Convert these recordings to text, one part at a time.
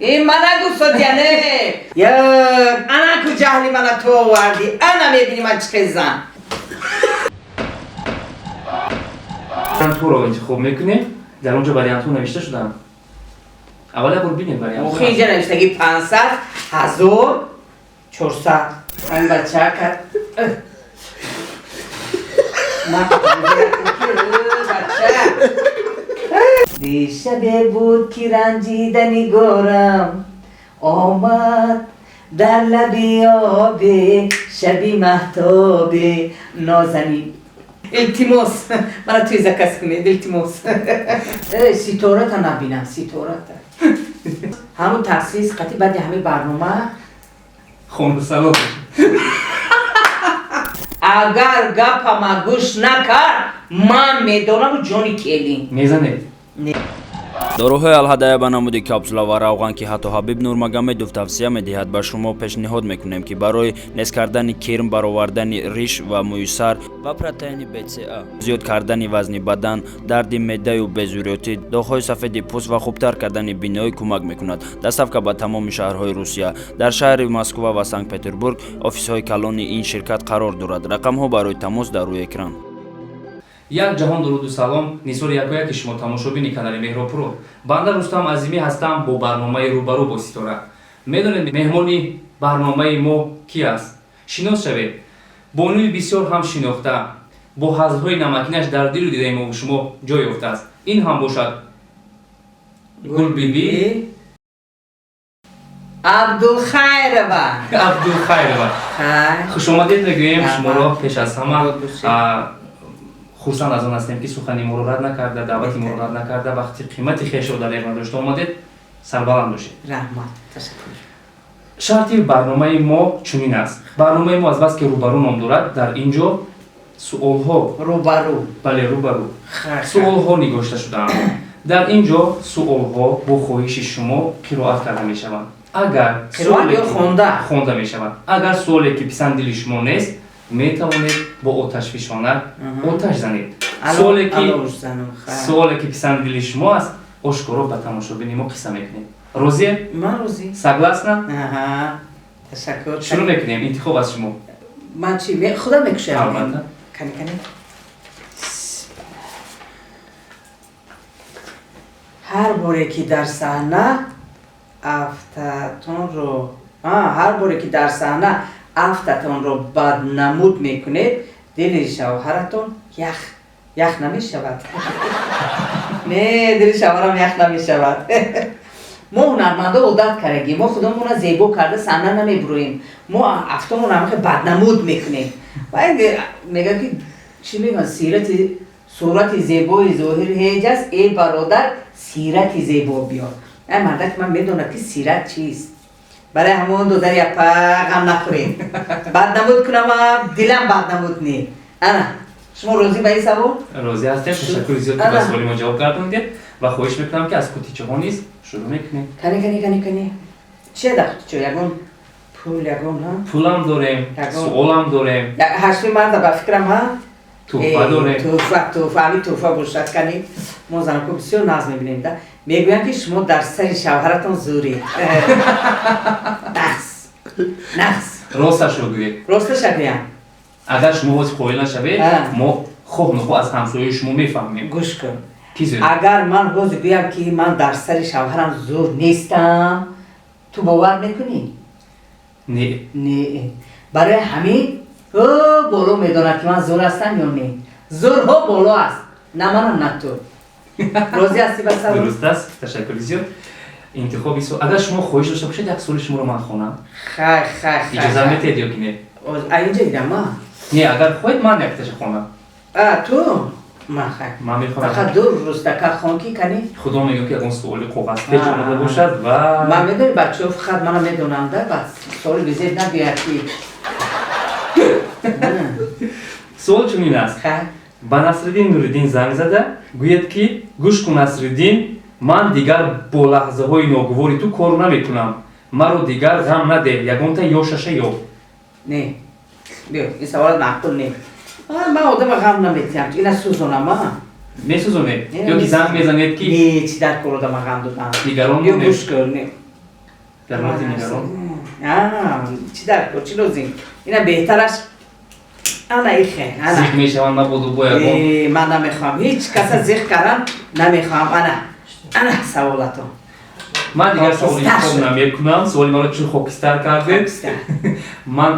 Ин мана гусодя, не. Я ана ку ҷаҳли мана ту овардӣ. Ана мебини ман чӣ хел зан. Туро интихоб мекунем. Дар он ҷо вариантҳо навишта шудаанд. Аввал як бор бинед вариантҳо. Охи, инҷа навиштаги 500, 1000, 400. Ин бача кард. Ман бача. Дишабе буд, ки ранҷида нигорам омад дар лаби обе, шаби маҳтобе нозанин. Илтимос, мана туи заказ кунед, илтимос. Ситората набинам, ситората. Ҳамун таксист қати баъди ҳамин барнома. Хонасало. Агар гапама гӯш накард, ман медонаму ҷони келин. Мезанед. Доруҳои Алҳадая ба намуди капсула ва равған, ки ҳатто Ҳабиб Нурмагомедов тавсия медиҳад, ба шумо пешниҳод мекунем, ки барои нес кардани кирм, баровардани риш ва мӯи сар ва протеини БЦА, зиёд кардани вазни бадан, дарди меъдаю безурётӣ, доғҳои сафеди пӯст ва хубтар кардани биноӣ кӯмак мекунад. Доставка ба тамоми шаҳрҳои Русия. Дар шаҳри Москва ва Санкт Петербург офисҳои калони ин ширкат қарор дорад. Рақамҳо барои тамос дар рӯи экран. Як ҷаҳон дуруду салом нисори якояки шумо, тамошобини канали Меҳробпуро. Банда Рустам Азимӣ ҳастам бо барномаи «Рӯбарӯ бо ситора». Медонед, меҳмони барномаи мо ки аст? Шинос шавед. Бонуи бисёр ҳам шинохта, бо ҳазлҳои намакинаш дар дилу дидаи мову шумо ҷой ёфтааст. Ин ҳам бошад Гулбибӣ Абдулхайрова. Абдулхайрова. Хушомадед мегӯем шуморо. Пеш аз ҳама хурсанд аз он ҳастем, ки сухани моро рад накарда, даъвати моро рад накарда, вақти қимати хешро дар эғ надошта омадед. Сарбаланд бошед. Раҳмат, ташаккур. Шарти барномаи мо чунин аст. Барномаи мо азбаски «Рӯбарӯ» ном дорад, дар ин ҷо суолҳо Рӯбарӯ. Бале, рӯбарӯ. Суолҳо нигошта шудаанд. Дар ин ҷо суолҳо бо хоҳиши шумо қироат карда мешаванд. Агар хонда. Хонда мешаванд. Агар суоле ки писанд дили шумо нест, метавонед бо оташфишонак оташ занед. Суоле ки писанди дили шумо аст, ошкоро ба тамошобини мо қисса мекунед. Розие? Ман розӣ. Согласна? Ташаккур. Шурӯъ мекунем, интихоб аз шумо. Ман чи, худам мекушам? Албатта. Кани, кани. Ҳар боре ки дар саҳна афтатонро, ҳар боре ки дар саҳна афтатонро баднамуд мекунед, дили шавҳаратон ях ях намешавад? Не, дили шавҳарам ях намешавад. Мо ҳунармандо одат кардагим, мо худамона зебо карда саҳна намебуроем, мо афтомон ҳамахе баднамуд мекунем. Мегӯяд ки, чӣ мегӯянд, сирати сурати зебои зоҳир ҳеҷ аст, э бародар, сирати зебо биёр. Ай мардак ман медонад, ки сират чист. Барои ҳамон, додари апа, ғам нахӯред. Баднамуд кунама, дилам баднамуд не. Ана, шумо розӣ ба ин савол? Розӣ ҳастем. Ташаккури зиёд, ки ба суоли мо ҷавоб гардонидед, ва хоҳиш мекунам, ки аз кутичаҳо низ шурӯъ мекунем. Кани, кани, кани, кани, чия дар кутичо? Ягон пул, ягон ҳа? Пулам дорем, суолам дорем. Ҳашти марда, ба фикрам, ҳа. Туҳфа дорем. Туҳфа, туҳфа, ҳамин туҳфа бошад. Кани, мо занако бисёр нағз мебинем да. Мегӯянд, ки шумо дар сари шавҳаратон зӯред. Нағз, нағз. Росташро гӯед. Росташа гӯям? Агар шумо ҳозир қоил нашавед, мо хоҳ нохоҳ аз ҳамсояи шумо мефаҳмем. Гӯш кун. Ки зӯр? Агар ман ҳозир гӯям, ки ман дар сари шавҳарам зӯр нестам, ту бовар мекунӣ? Не. Не. Барои ҳамин ӯ боло медонад, ки ман зӯр ҳастам ё не. Зӯрҳо боло аст, на манам, на ту. Розӣ ҳастӣ ба савол? Дуруст аст, ташаккури зиёд. Интихоби суол, агар шумо хоҳиш дошта бошед, як суоли шуморо ман хонам. Хай, хай, хай. Иҷоза метиҳед ё ки не? А, инҷа дидам ма. Не, агар хоҳед, ман якташа хонам. А, ту ман, хай. Ман мехонам. Фақат ду рустака хон, ки кани. Худо мегӯ, ки ягон суоли коғазпеч омада бошад ва Ман медонӣ, бачаҳо фақат мана медонам да, баъд суоли безеб набиёяд ки. Суол чунин аст: ба Насриддин Нуриддин занг зада гӯяд, ки гӯш кун, Насриддин, ман дигар бо лаҳзаҳои ногувори ту кор намекунам, маро дигар ғам надеҳ, ягонта ёшаша ёб. Не, биё, ин саволат маъқул не. Ман одама ғам наметиҳам. Ина сӯзонам а. Месӯзонед ё ки занг мезанед, ки Не, чӣ дар кор одама ғам додан? Нигарон. Биё, гӯш кун. Дар мавриди нигарон? Чӣ дар кор, чӣ лозим? Ина беҳтараш ана ихе, ана. Зиқ мешаванд набоду бо ягон. Ман намехоҳам ҳеҷ каса зиқ карам, намехоҳам. Ана, ана саволатон. Ман дигар савол интихоб намекунам, суоли маро чун хокистар кардед. Ман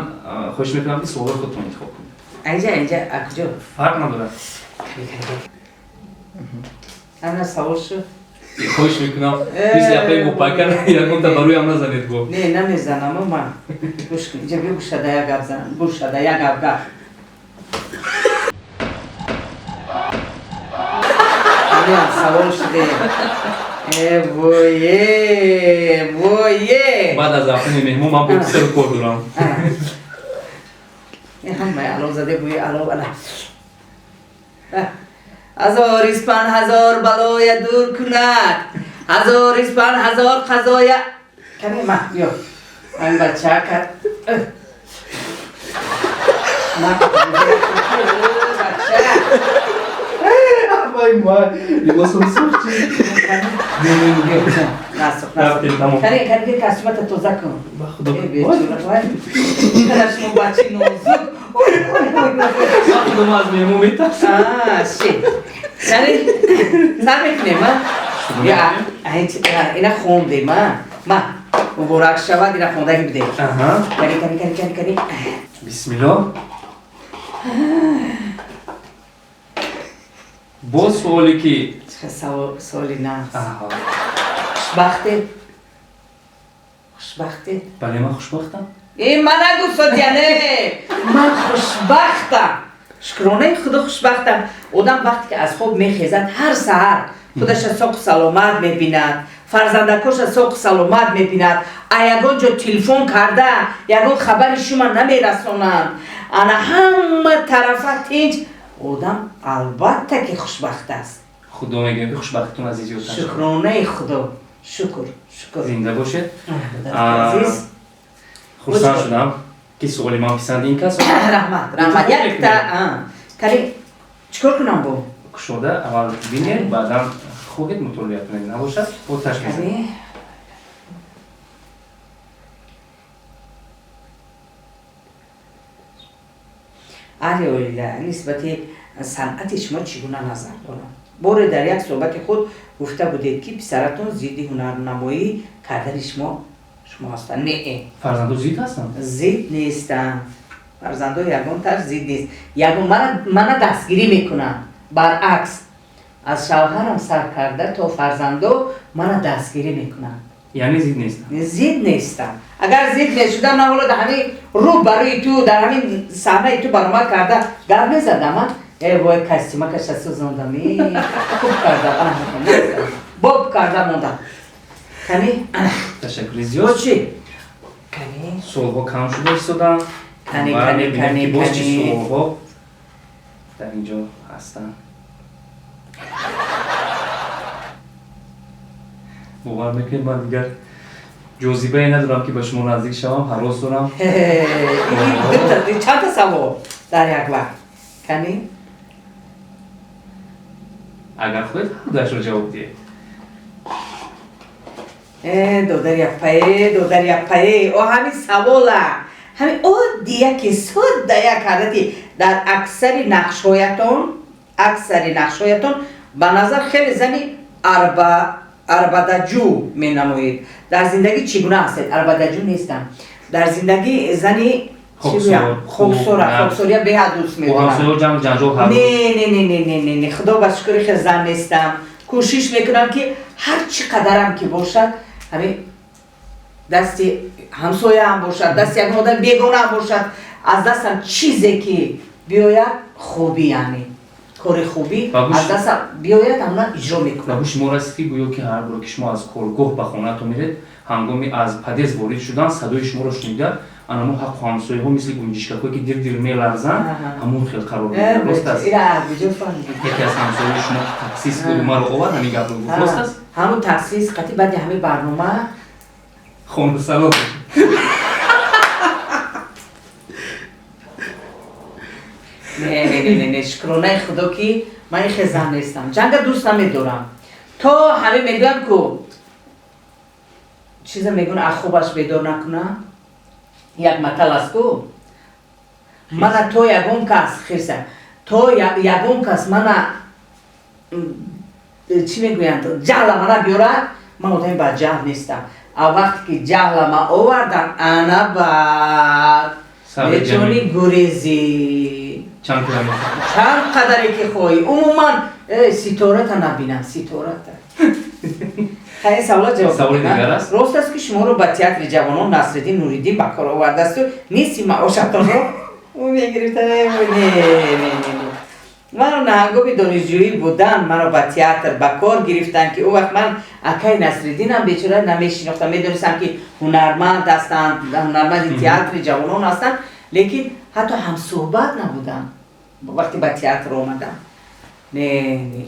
хоҳиш мекунам, ки суолҳои худтон интихоб кунед. Инҷа, инҷа, куҷо? Фарқ надорад. Ана савол шуд. Хоҳиш мекунам, мисли апаи гупакар ягонта ба рӯям назанед бо. Не, намезанам ман. Гӯш кун, инҷа биё, гӯшада як гап занам, гӯшада як гап гап. Савол шуде. Э, вое, вое. Баъд аз рафтани меҳмон ман бо сару кор дорам. Ҳамаи алов заде, бӯи алов ана. Ҳазор испан ҳазор балоя дур кунад, ҳазор испан ҳазор қазоя. Каме ма, биё. Ин бача кард. Ма, бача. Вай, май, либосам сӯхт. Насух, насух. Кани, кани, костюмата тоза кун. Ба худо. Чақадар шумо бачаи нозук. Ба худо, ман аз меҳмон метарсам. Ши. Яъне сар мекунем, а? Ина хондем, а? Ма, муборак шавад, ина хондаги бидем. Кани, кани, кани, кани, кани. Бисмиллоҳ. Боз суоле ки суоли нағз. Хушбахтед? Хушбахтед? Бале, ман хушбахтам. Э, ман нагу Содия, не, ман хушбахтам, шукронаи худо, хушбахтам. Одам вақте ки аз хоб мехезад, ҳар саҳар худаша соқу саломат мебинад, фарзандакоша соқу саломат мебинад, а ягон ҷо телефон карда ягон хабари шума намерасонанд, ана ҳама тарафа тинҷ, одам албатта ки хушбахт аст. Худо мегӯям, ки хушбахтитон азиз ётан. Шукронаи худо, шукр, шукр. Зинда бошед. Азиз. Хурсанд шудам, ки суоли ман писанди ин кас. Раҳмат, раҳмат. Якта кали чикор кунам бо? Кушода аввал бинед, баъдан хоҳед мутолиа кунед, набошад оташ мезанед. Аҳли оила нисбати санъати шумо чӣ гуна назар доранд? Боре дар як суҳбати худ гуфта будед, ки писаратон зидди ҳунарнамоӣ кардани шумо ҳастанд. Не. Фарзандо зид ҳастанд? Зид нестанд. Фарзандо ягонташ зид нест. Ягон мана дастгирӣ мекунанд. Баръакс, аз шавҳарам сар карда то фарзандо мана дастгирӣ мекунанд. Яъне зид нестанд? Зид нестанд. Агар зид мешудам, ман ҳоло дар ҳамин рӯ барои ту, дар ҳамин саҳнаи ту баромад карда гап мезадам, а? Э, вой, костюмакаша сӯзондам, хуб карда, боб карда мондам. Кани? Ташаккури зиёд. Чӣ? Кани? Суолҳо кам шуда истоданд. Кани, кани, кани, боз чӣ кани. Суолҳо дар ин ҷо ҳастанд. Бовар мекунед, ман дигар ҷозибае надорам, ки ба шумо наздик шавам, ҳарос дорам. Чандта савол дар як вақт? Кани? Агар хоҳед, ҳардуяшро ҷавоб диҳед. Э, додари аппае, додари аппае, о ҳамин савола, ҳамин оддия ки содда як ҳарати. Дар аксари нақшҳоятон, аксари нақшҳоятон ба назар хеле зани арбадаҷӯ менамоед. Дар зиндагӣ чӣ гуна ҳастед? Арбадаҷӯ нестам. Дар зиндагӣ зани хоксора, хоксория беҳад дӯст медорам. Не, не, не, не, не, не, не, худо ба шукри, хел зан нестам. Кӯшиш мекунам, ки ҳар чӣ қадарам ки бошад, ҳамин дасти ҳамсояам бошад, дасти ягон одами бегонаам бошад, аз дастам чизе ки биёяд, хубӣ, яъне кори хубӣ аз дастам биёяд, ҳамона иҷро мекунам. Ба гӯши мо расид, ки гӯё ки ҳар боре ки шумо аз коргоҳ ба хонаатон меред, ҳангоми аз подъезд ворид шудан садои шуморо шунида, анамо ҳаққу ҳамсояҳо мисли гунҷишкакҳое ки дир-дир меларзанд, ҳамон хел қарор мегиранд. Рост аст? Яке аз ҳамсояи шумо, ки таксист буду маро овард, ҳамин гапро гуфт. Рост аст? Ҳамун таксист қати баъди ҳамин барнома Хонасало. Не, не, не, не, не, шукронаи худо, ки ман ин хел зан нестам. Ҷанга дӯст намедорам. То ҳамин мегӯям, ку Чиза мегӯн, аз хобаш бедор накунам. Як матал аст ку, мана то ягон кас хирса, то ягон кас мана, чӣ мегӯянд, ҷаҳла мана биёрад, ман одами баҷаҳл нестам. А вақте ки ҷаҳла ма овардам, ана баъд метавонӣ гурезӣ. Чанд километр? Чанд қадаре ки хоҳӣ. Умуман ситората набинам, ситората. Ин савола ҷавоб. Саволи дигар аст. Рост аст, ки шуморо ба театри ҷавонон Насриддин Нуриддин ба кор овардасту нисфи маошатонро ӯ мегирифта? Не, не, не, не, маро на ҳангоми донишҷӯӣ будан маро ба театр ба кор гирифтанд, ки ӯ вақт ман акаи Насриддинам бечора намешинохтам. Медонистам, ки ҳунарманд ҳастанд, ҳунарманди театри ҷавонон ҳастанд, лекин ҳатто ҳамсӯҳбат набудам вақте ба театр омадам. Не,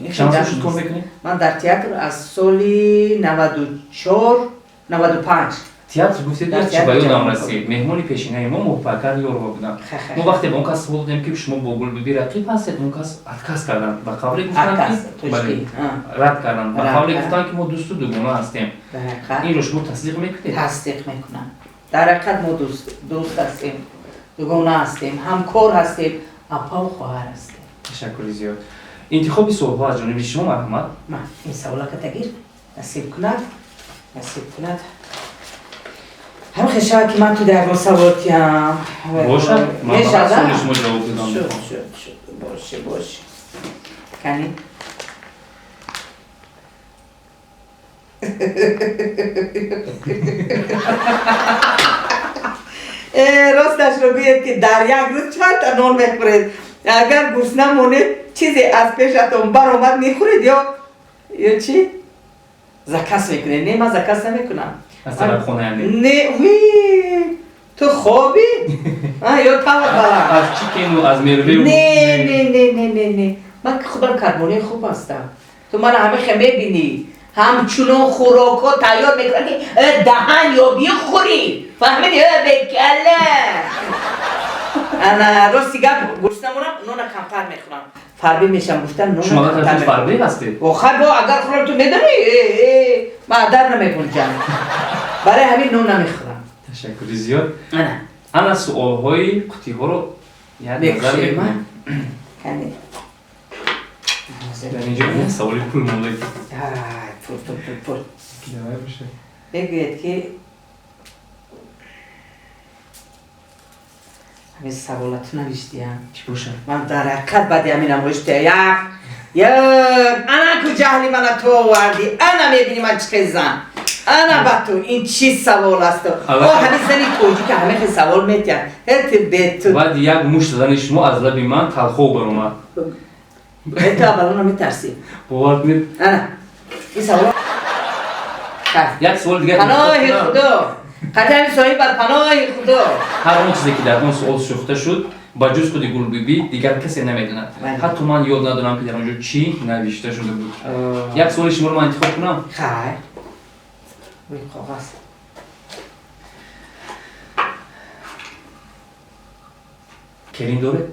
не. Чанд сол шуд кор мекунед? Ман дар театр аз соли 94, 95. Театр гуфтед, чӣ ба ёдам расид, меҳмони пешинаи мо Моҳпайкар Ёрова буданд. Мо вақте ба он кас суол додем, ки шумо бо Гулбиби рақиб ҳастед, он кас отказ карданд, ба қавле гуфтанд, рад карданд, ба қавле гуфтанд, ки мо дӯсту дугона ҳастем. Инро шумо тасдиқ мекунед? Тасдиқ мекунам. Дар ҳақиқат мо дӯст ҳастем, дугона ҳастем, ҳамкор ҳастем, апаву хоҳар ҳастем. Ташаккури зиёд. Интихоби суолҳо аз ҷониби шумо, марҳамат. Ма ин саволака тагир, насиб кунад, насиб кунад. Ҳамин хел шавад, ки ман ту дар ягон саволтиям. Бошад, ман фақат суоли шумо ҷавоб додам. Шуд, шуд, шуд, боше, боше. Кани, росташро гӯед, ки дар як рӯз чандта нон мехӯред? Агар гурусна монед, чизе аз пешатон баромад, мехӯред ё чӣ, заказ мекунед? Не, ман заказ намекунам. Аз тарабхона яъне? Не, ви, ту хобӣ ё тават баланд? Аз чикену аз мервеу? Не, не, не, не, не, не, ман ки худам карбонаи хуб ҳастам. Ту мана ҳама хе мебинӣ, ҳамчунон хӯрокҳо тайёр мекунам, ки даҳан ёбӣ, хӯрӣ. Фаҳмидӣ, бекала? Ана рости гап, гурусна монам, нона камтар мехӯрам, фарбӣ мешам гуфтан. Нона Шумо фарбӣ ҳастед? Охай, бо агар хӯрам, ту медонӣ, ман дар намегунҷам, барои ҳамин нон намехӯрам. Ташаккури зиёд. Ана. Ана суолҳои қутиҳоро як назар мекунем. Дар инҷо як саволи пул монда. Пул, пул, пул, пул. Бигӯед, ки ҳамин саволату навиштиям. Чӣ бошад? Ман дар ҳақиқат баъди ҳамин намоиш як як, ана ку ҷаҳли мана ту овардӣ, ана мебинӣ ман чӣ хел зан, ана ба ту ин чӣ савол аст? О, ҳамин зани тоҷика ҳамин хел савол метиҳад. Ту бету. Баъди як мушт задани шумо аз лаби ман талхо баромад. Ту аввало наметарсӣ. Бовар кунед. Ана ин савол. Як суоли дигар. Паноҳи Худо, қадами соҳиб бар паноҳи Худо. Ҳар он чизе, ки дар он суол сӯхта шуд, ба ҷуз худи Гулбибӣ дигар касе намедонад. Ҳатто ман ёд надорам, ки дар он ҷо чӣ навишта шуда буд. Як суоли шуморо ман интихоб кунам. Хайр, рӯи коғаз. Келин доред?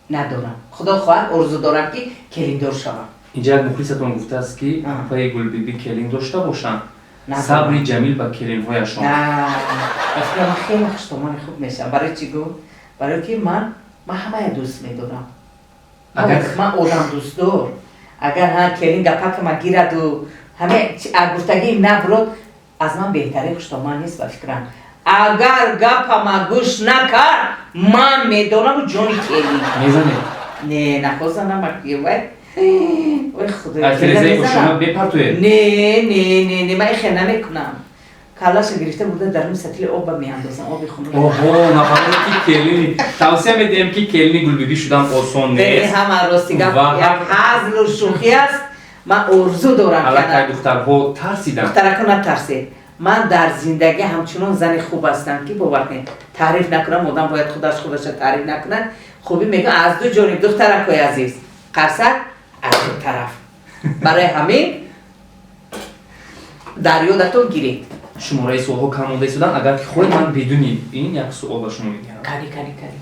Надорам. Худо хоҳад, орзу дорам, ки келиндор шавам. Инҷа як мухлисатон гуфтааст, ки апаи Гулбибӣ келин дошта бошанд, сабри ҷамил ба келинҳояшон. Ман хеле хуштомани хуб мешавам. Барои чӣ гуфт? Барое ки ман ҳамая дӯст медорам, ман одам дӯстдор. Агар ҳа келин гапакама гираду ҳаме гуфтагиим набурод, аз ман беҳтарин хуштоман нест ба фикрам. Агар гапама гӯш накард, ман медонаму ҷони келин. Мезанед? Не, нахозанам. Вай, ой, худо! Бепартоед? Не, не, не, не, ман ихе намекунам. Каллаша гирифта бурда даруни сатили оба меандозам, оби хунук. Оҳо, нафароне ки келини, тавсия медиҳем, ки келини Гулбибӣ шудан осон нест. Ҳама рости гап як ҳазлу шӯхӣ аст. Ман орзу дорам. Аллакай духтарҳо тарсиданд. Духтарако, натарсед. Ман дар зиндагӣ ҳамчунон зани хуб ҳастам, ки бовар кунед, таъриф накунам, одам бояд худаш худаша таъриф накунад. Хубӣ мегӯям аз ду ҷониб, духтаракои азиз, қарсак аз ду тараф. Барои ҳамин дар ёдатон гиред. Шумораи суолҳо кам монда истоданд. Агар ки хоҳед, ман бидуни ин як суол ба шумо медиҳам. Кани, кани, кани.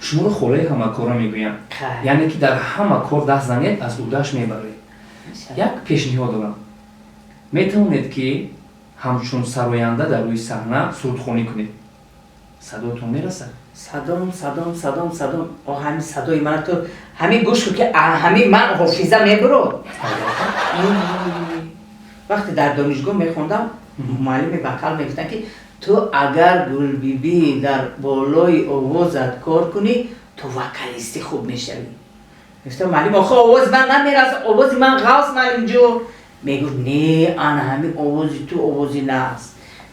Шуморо холаи ҳамакора мегӯям, яъне ки дар ҳама кор даст занед, аз уҳдааш мебароед. Як пешниҳод дорам: метавонед, ки Ҳамчун сароянда дар рӯи саҳна сурудхонӣ кунед, садоятон мерасад? Садом, садом, садом, садом. О, ҳамин садои мана ту ҳамин гӯш кун, ки ҳамин ман ҳофиза мебурод. Вақте дар донишгоҳ мехондам, муаллими вокал мегуфтанд, ки ту агар, Гулбибӣ, дар болои овозат кор кунӣ, ту вокалисти хуб мешавӣ. Гуфтам: «Муаллим, охи овози ман намерасад, овози ман ғафз, муаллимҷон». Мегуфт: «Не, ана ҳамин овози ту овози нағз».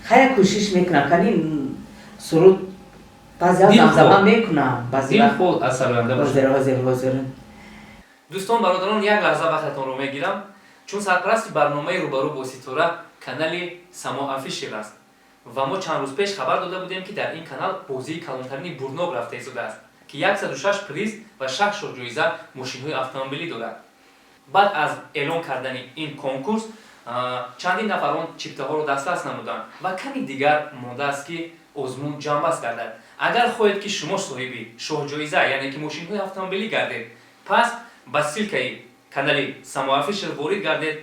Хая, кӯшиш мекунам, кани суруд баъзе замзама мекунам. Дилхоҳ аз сароянда. Ҳозир, ҳозир, ҳозир. Дӯстон, бародарон, як лаҳза вақтатонро мегирам, чун сарпарасти барномаи «Рӯбарӯ бо ситора» канали Само Офишел аст ва мо чанд рӯз пеш хабар дода будем, ки дар ин канал бозии калонтарини бурнок рафта истодааст, ки 106 приз ва 6 шоҳҷоиза мошинҳои автомобилӣ дорад. Баъд аз эълон кардани ин конкурс чандин нафарон чиптаҳоро дастрас намуданд ва ками дигар мондааст, ки озмун ҷамъбаст гардад. Агар хоҳед, ки шумо соҳиби шоҳҷоиза, яъне ки мошинҳои автомобилӣ гардед, пас ба ссылкаи канали Само Офишел ворид гардед.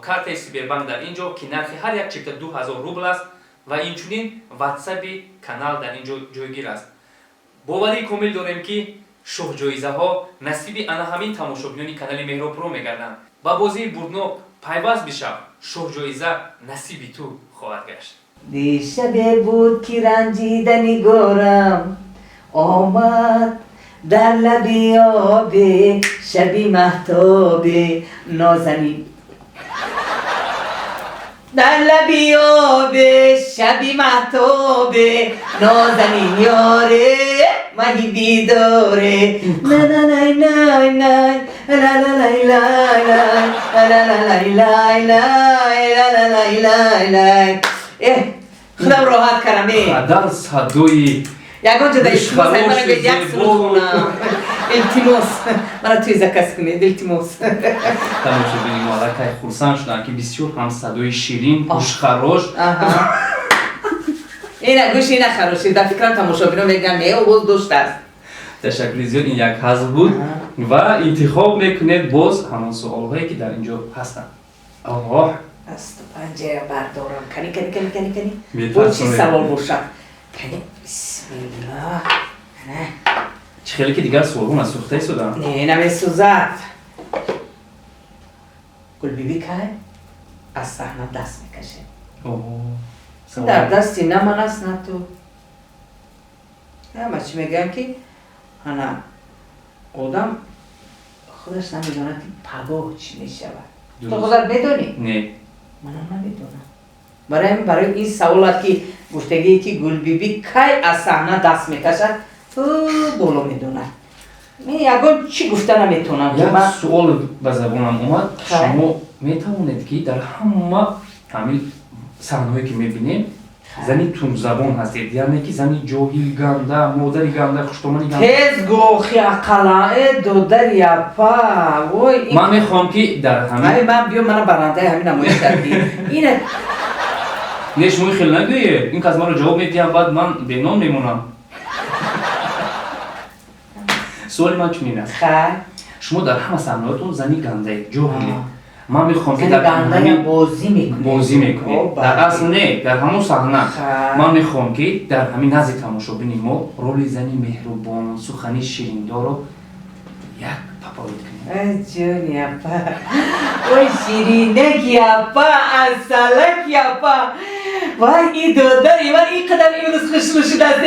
Картаи Сбербанк дар ин ҷо, ки нархи ҳар як чипта 2000 рубл аст, ва инчунин ватсаби канал дар ин ҷо ҷойгир аст. Боварии комил дорем, ки шоҳҷоизаҳо насиби ана ҳамин тамошобинони канали Меҳробпуро мегарданд. Ба бозии бурднок пайваст бишав, шоҳҷоиза насиби ту хоҳад гашт. Дишабе буд, ки ранҷида нигорам омад дар лаби обе, шаби маҳтобе нозанин, дар лаби обе, шаби маҳтобе нозанин ёре, маҳи бидоре, на-на-най най най ла-ла-лай лай лай ла-ла-лай лай лай ла-ла-лай лай лай. Эҳ, худам роҳат кардам е. Қадар садои Ягон ҷо дар илтимос, мана як суруд хонам, илтимос, мана туи заказ кунед, илтимос. Тамошобини мо аллакай хурсанд шуданд, ки бисёр ҳам садои ширин, гӯшхарош. Ина гӯш, ина хароши. Дар фикрам, тамошобино мегӯянд: «Не, овоз доштааст». Ташаккури зиёд, ин як ҳазл буд. Ва интихоб мекунед боз ҳамон суолҳое, ки дар ин ҷо ҳастанд. Оҳ. Асту панҷая бардорам. Кани, кани, кани, кани, кани, бо чӣ савол бошад? Кани, бисмиллоҳ. Чӣ хеле ки дигар суолҳо насӯхта истоданд. Не, намесӯзад. Гулбибӣ кай аз саҳна даст мекашед? Дар дасти на ман аст, на ту. Ҳама чӣ мегӯям, ки ана одам худаш намедонад, ки пагоҳ чӣ мешавад. Ту худат медонӣ? Не. Манам намедонам. Барои ҳамин, барои ин саволат, ки гуфтагие, ки Гулбибӣ кай аз саҳна даст мекашад, ӯ боло медонад. Мен ягон чӣ гуфта наметавонам. Як суол ба забонам омад. Шумо метавонед, ки дар ҳама ҳамин саҳнаҳое, ки мебинем, зани тундзабон ҳастед, яъне ки зани ҷоҳил, ганда, модари ганда, хуштомани ганда. Тез гохи ақала, э додари апа, вой. Ман мехоҳам, ки дар ҳамин Ман биё, мана барандаи ҳамин намоиш кардӣ ина. Не, шумо хел нагӯед, ин кас маро ҷавоб медиҳам, баъд ман бенон мемонам. Суоли ман чунин аст: шумо дар ҳама саҳнаҳоятон зани гандаед, ҷоҳилед. Ман мехоҳам, ки дар бозӣ мекунед. Бозӣ мекунед, дар асл не, дар ҳамон саҳна. Ман мехоҳам, ки дар ҳамин назди тамошобини мо роли зани меҳрубон, сухани шириндорро як папоид кунед. Ҷони апа, ой, ширинаки апа, асалаки апа, вай, и додари ман ин қадар имрӯз хушрӯ шудааст.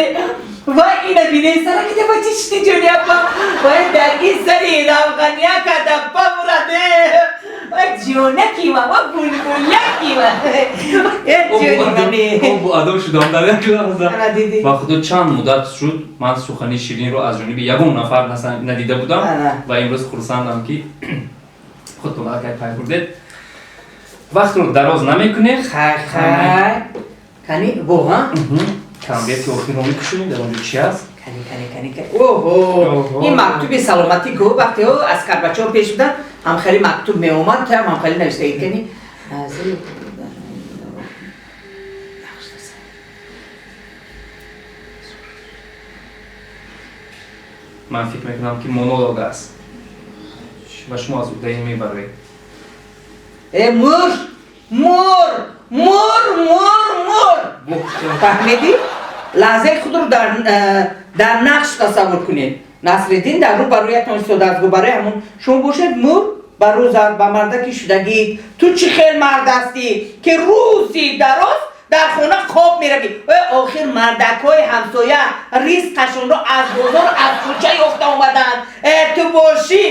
Вай, ина бине, сараки дафа чӣ шуди, ҷони апа? Вай, дар ин сари равғания кадапа мураде. Вай, ҷонаки ман, ва булбулаки ман, э ҷони мане. Обу адо шудам дар як лаҳза. Ба худо, чанд муддат шуд, ман сухани ширинро аз ҷониби ягон нафар надида будам ва имрӯз хурсандам, ки худтон аллакай пай бурдед. Вақтро дароз намекунем. Хай, хай, кани воға. Конверти охирро мекушоем, дар он ҷо чи аст? Кани, кани, кани, кани. Оҳо, ин мактуби саломатӣ ку. Вақте аскарбачаҳо пеш будан, ҳамхели мактуб меомад, таам ҳамхели навиштагӣ. Кани. Ман фикр мекунам, ки монолог аст ва шумо аз уҳдаи мебароед. Э, мур, мур, мур, мур. Фаҳмидӣ? Лаҳзаи худро дар нақш тасаввур кунед. Насриддин дар рӯ ба рӯятон истодааст, гу барои ҳамон шумо бошед мур ба рӯзат ба мардаки шудагӣ. Ту чӣ хел мард ҳастӣ, ки рӯзи дароз дар хона хоб меравӣ? Э, охир мардакҳои ҳамсоя ризқашонро аз бозор, аз кӯча ёфта омаданд. Э, ту бошӣ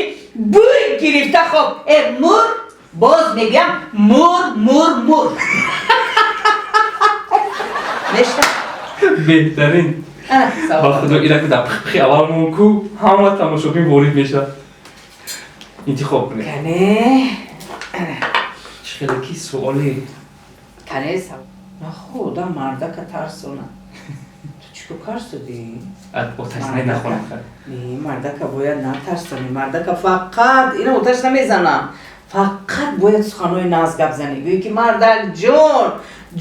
бӯй гирифта хоб. Э, мур, боз мегӯям, мур, мур, мур мешта. Беҳтарин. Ба худо, ираку дар пихпихи аввал ку ҳама тамошобин ворид мешавад. Интихоб кунед. Кане. Чӣ хеле ки суоли. Кане, нахо, одам мардака тарсона. Ту чӣ кор карсудӣ? Оташ нахонам. Не, мардака бояд натарсонӣ. Мардака фақат ина оташ намезанам, фақат бояд суханҳои нағз гап занӣ, гӯӣ ки мардак ҷон,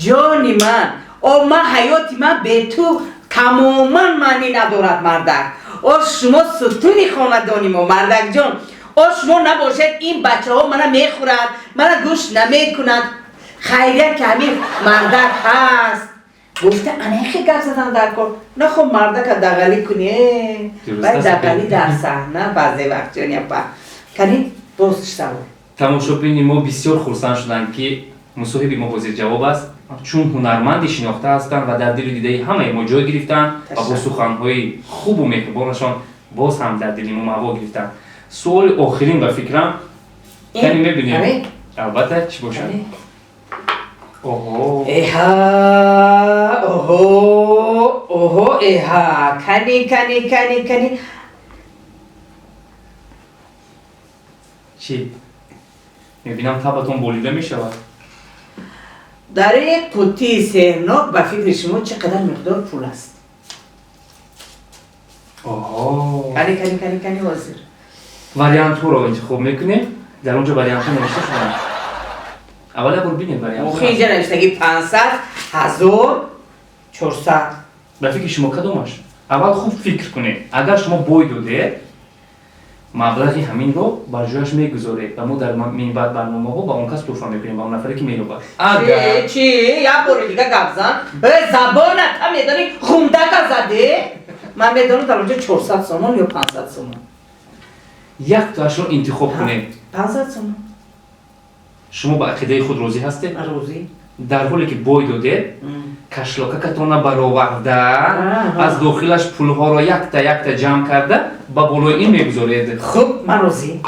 ҷони ман, о ман, ҳаёти ман бе ту тамоман маънӣ надорад. Мардак, о шумо сутуни хонадони мо. Мардакҷон, о шумо набошед, ин бачаҳо мана мехӯрад, мана гӯш намекунад. Хайрият ки ҳамин мардак ҳаст, гуфта анехе гап задан дар кор. Нахо, мардака дағалӣ кунӣ, бай дағалӣ дар саҳна баъзе вақт ҷоняпа. Кани, боз савол. Тамошобини мо бисёр хурсанд шуданд, ки мусоҳиби мо ҳозирҷавоб аст, чун ҳунарманди шинохта ҳастанд ва дар дилу дидаи ҳамаи мо ҷой гирифтанд ва бо суханҳои хубу меҳрубонашон боз ҳам дар дили мо маъво гирифтанд. Суоли охирин ба фикрам. Кани, мебинем, албатта, чӣ бошад. Оҳо. Эҳа, оҳо, оҳо, эҳа, кани, кани, кани, кани. Чӣ мебинам, табатон болида мешавад. Дар ин қуттии сеҳрнок ба фикри шумо чӣ қадар миқдор пул аст? Оҳо. Кани, кани, кани, кани, ҳозир. Вариантҳоро интихоб мекунем. Дар он ҷо вариантҳо навишта шудаанд. Аввал як бор бинед вариантҳо. Охи, инҷа навиштаги 500, 1000, 400. Ба фикри шумо кадомаш? Аввал хуб фикр кунед. Агар шумо бой додед, маблағи ҳаминро бар ҷояш мегузоред ва мо дар минбаъд барномаҳо ба он кас тӯҳфа мекунем, ба он нафаре ки меёбад. Агар чи, як бори дига гап зан. Э, забона та медонӣ, хундака заде. Ман медонам, дар онҷо 400 сомон ё 500 сомон. Яктоашро интихоб кунед. 500 сомон. Шумо ба ақидаи худ розӣ ҳастед? Розӣ. Дар ҳоле ки бой додед, кашлокакатона бароварда, аз дохилаш пулҳоро якта якта ҷамъ карда, ба болои ин мегузоред. Хуб, ман розӣ.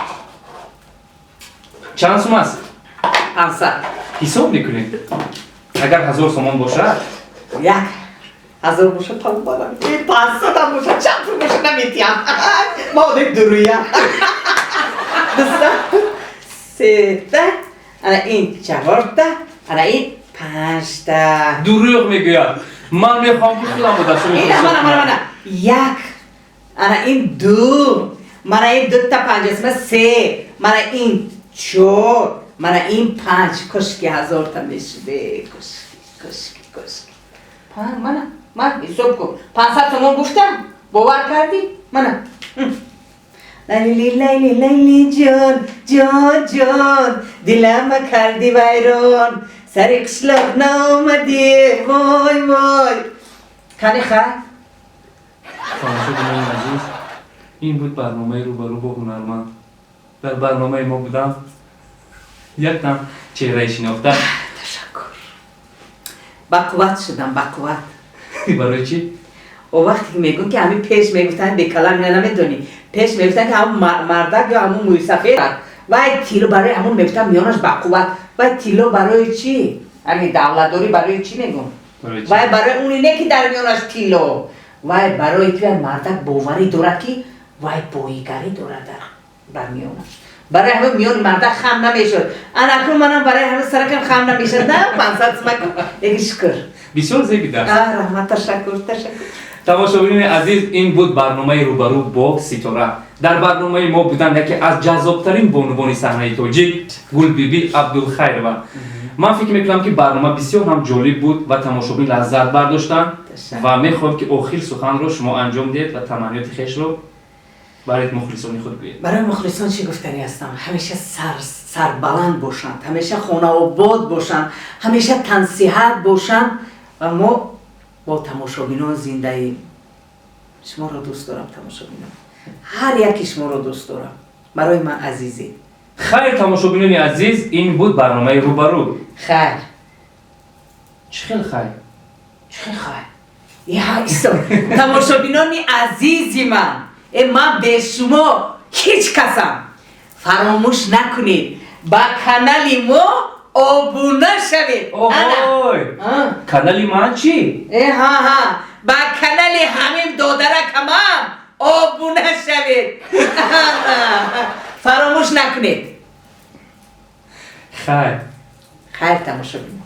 Чанд сум аст? 500. Ҳисоб мекунед. Агар 1000 сомон бошад? 1000 бошад, тамомам. 500-ам бошад, чанд пул бошад, наметиҳам. Ма одами дуруя. Дуста, сета, ана ин чаҳорта, ана ин панҷта. Дурӯғ мегӯяд. Ман мехоҳам, ки худам бо дастони Ина, мана, мана, мана, як, ана ин ду, мана ин дута панҷасма, се, мана ин чор, мана ин панҷ. Кошки 1000-та мешуде, кошки, кошки, кошки. Мана, ман ҳисоб кун, 500 сомон гуфтам, бовар кардӣ? Мана. Лайли, лайли, лайли ҷон, ҷон, ҷон, дилама карди вайрон, сари қишлоқ наомадӣ, вой, вой. Кани, хай. Тамошобинони азиз, ин буд барномаи «Рӯбарӯ бо ҳунарманд». Дар барномаи мо будам яктам чеҳраи шинохта. Ташаккур, бақувват шудам, бақувват. Барои чӣ? О, вақте ки мегӯм, ки ҳамин пеш мегуфтанд, бекалам, ина намедонӣ, пеш мегуфтанд, ки ҳамун мардак ё ҳамун мӯйсафед вай тилло барои ҳамун мегуфтанд, миёнаш бақувват. Вай тилло барои чӣ? Ҳамин давлатдорӣ барои чӣ мегӯм? Вай барои уне не, ки дар миёнаш тилло, вай барои ки вай мардак боварӣ дорад, ки вай боигарӣ дорад дар миёнаш. Барои ҳамин миёни мардак хам намешуд. Анакун манам барои ҳамин саракам хам намешуд, на 500 сумаку, лекин шукр. Бисёр зебидаст. Раҳмат, ташаккур, ташаккур. Тамошобинони азиз, ин буд барномаи «Рӯбарӯ бо ситора». Дар барномаи мо буданд яке аз ҷаззобтарин бонувони саҳнаи тоҷик, Гулбибӣ Абдулхайрова. Ман фикр мекунам, ки барнома бисёр ҳам ҷолиб буд ва тамошобин лаззат бардоштанд ва мехоҳем, ки охир суханро шумо анҷом диҳед ва таманниёти хешро барои мухлисони худ гӯед. Барои мухлисон чӣ гуфтанӣ ҳастам? Ҳамеша сарбаланд бошанд, ҳамеша хонаобод бошанд, ҳамеша тансиҳат бошанд ва мо Бо тамошобинон зиндаем. Шуморо дӯст дорам, тамошобинон, ҳар яки шуморо дӯст дорам, барои ман азизед. Хайр, тамошобинони азиз, ин буд барномаи «Рӯбарӯ». Хайр. Чӣ хел хайр? Чӣ хел хайр? Я исто, тамошобинони азизи ман, ман бе шумо ҳеҷ касам. Фаромӯш накунед, ба канали мо обуна шавед. Оҳой, канали ман чӣ? Э, ҳа, ҳа, ба канали ҳамин додаракамам обуна шавед, фаромӯш накунед. Хайр. Хайр, тамошобинон.